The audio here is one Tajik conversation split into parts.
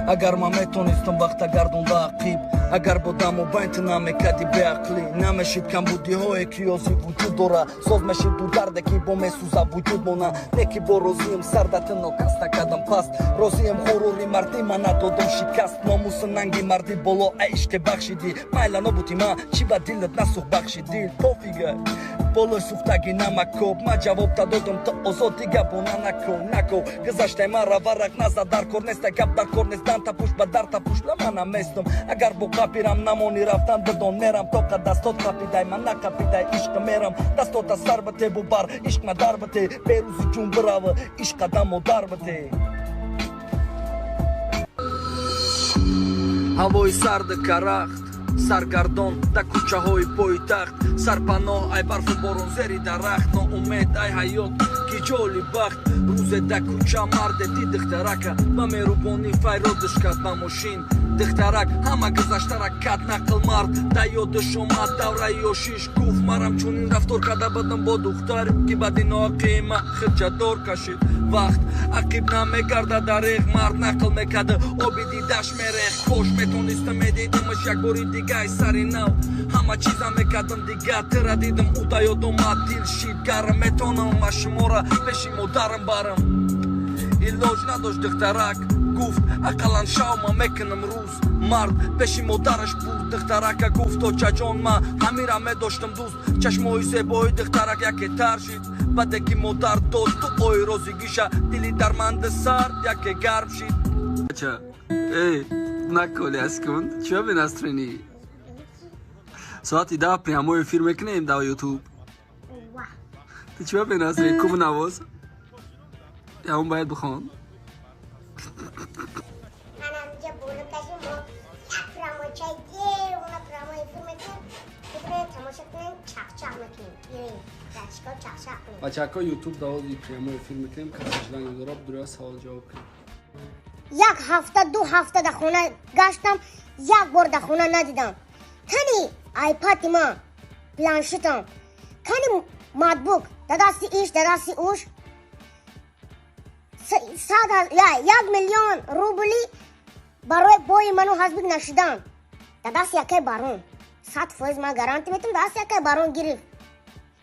Агар ман метонистам вақта гардонда ақиб, агар бо даму байн ту намекарди беақлӣ, намешид камбудиҳое, ки ёзи вуҷуд дора, соз мешид ду дарде, ки бо месӯза вуҷуд мона. Не ки бо розием сардати нокас накардам паст, розием, ғурури мардӣ ман надодам шикаст. Номусу нанги мардӣ боло ай ишқе бахшидӣ, майла нобути ман чӣ ба дилат насӯх, бахши дил пофига болои сӯхтаги намакоб. Ман ҷавоб додам, ту озод, дига бона нако нако. Гузаштай мара варақ назад, дар кор неста гап, дар кор нест дан тапуш ба дар тапуш. Ла ман наместам, агар бо қапирам намони рафтан, бидон мерам тоқа дастот қапидай, ман нақапидай ишқ мерам.Дастота сар бите, бубар ишқ надар бите, берӯзи ҷун бирава ишқ қадаму дар бите. Ҳавои сарди карахт, саргардон дар кӯчаҳои пойтахт, сарпаноҳ ай барфу борон зери дарахт, ноумед ай ҳаёт, ки ҷоли бахт. Рӯзе дар кӯча марде дид духтарака, ба меҳрубонӣ файродиш кард ба мошин. Духтарак ҳама гузаштара кад нақл, мард да ёдаш омад давраи ёшиш, гуфт: «Марам чунин рафтор карда будам бо духтар, ки баъди ноақима хирчадор кашид». Вақт ақиб намегардад дареғ, мард нақл мекард, оби дидаш мерех. Кош метонистам медидимаш як бори дигай, сари нав ҳама чизам мекардам дигар. Тира дидам, ӯ да ёд омад, дил шид гарм, метонам ма шумора пеши модарам барам. Илоҷ надошт, духтарак гуфт: «Ақаллан шав ман мекунам рӯз». Мард пеши модараш бурд духтарака, гуфт: «Очаҷон, ман ҳамира медоштам дӯст». Чашмои зебои духтарак яке тар шид, баъде ки модар дод дуои розигиша, дили дарманди сард яке гарм шид. Бача, эй, наколи аскун, чё бе настроение? Соати 10 прямой эфир мекунем дар Ютуб. Ту чё бе настроение? Куб навоз. Ягон бояд бихон. Манамҷа боло кашим, мо як прямой девона прямой эфир мекунем. Бибинед, тамоша кунем, чақчақ мекунем. Бирем, дачка, чақчақ кунем. Бачако, Ютуб давози прямой эфир мекунем, касе желание дора, дура савол ҷавоб кунем. Як ҳафта, 2 ҳафта дар хона гаштам, як бор дар хона надидам. Кани айпади ман, планшетам, кани ноутбук? Дар дасти иш, дар дасти уш. 1 миллион рубли барои бои ману ҳазбик нашидан дар дасти якай барон, 100% ман гарантӣ метам, дасти якай барон гирифт.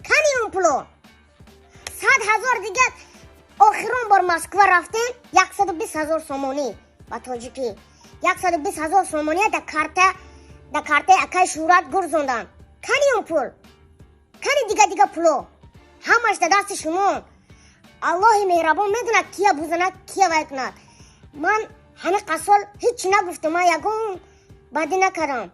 Кани он пуло? 100 000 дигар. Охирон бор Москва рафтем, 120 000 сомонӣ, ба тоҷикӣ 120 000 сомония дар картаи акаи Шӯҳрат гурзонданд. Кани он пул? Кани дига дига пуло? Ҳамаш дар дасти шумо. Аллоҳи меҳрабон медонад, кия бузанад, кия вай кунад. Ман ҳамин қасол ҳеҷ чӣ нагуфтам, ман ягон бадӣ накардам.